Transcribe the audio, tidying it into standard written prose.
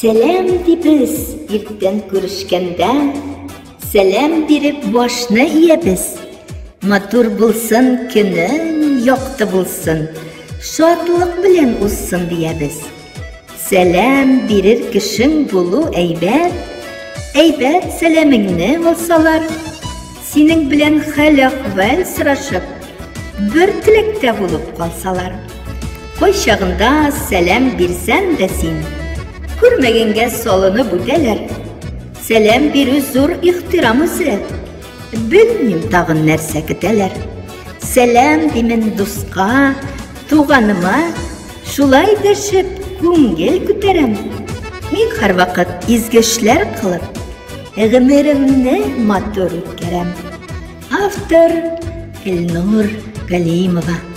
Сәлам дибез иртән күрешкәндә, Сәлам биреп башны иябез. Матур булсын көнең, якты булсын, Шатлык белән узсын диябез. Сәлам бирер кешең булу әйбәт, Әйбәт сәламеңне алсалар, Синең белән хәл-әхвәл сорашып, Бер теләктә булып калсалар. Кайчагында сәлам бирсән дә син, Күрмәгәнгә салынып үтәләр. Сәлам бирү зур ихтирам үзе, Белмим тагын нәрсә көтәләр. Сәлам димен дуска, туганыма, Шулай дәшеп күңел күтәрәм. Мин һәрвакыт изге эшләр кылып, гомеремне матур үткәрәм. Автор Элнур Галимова.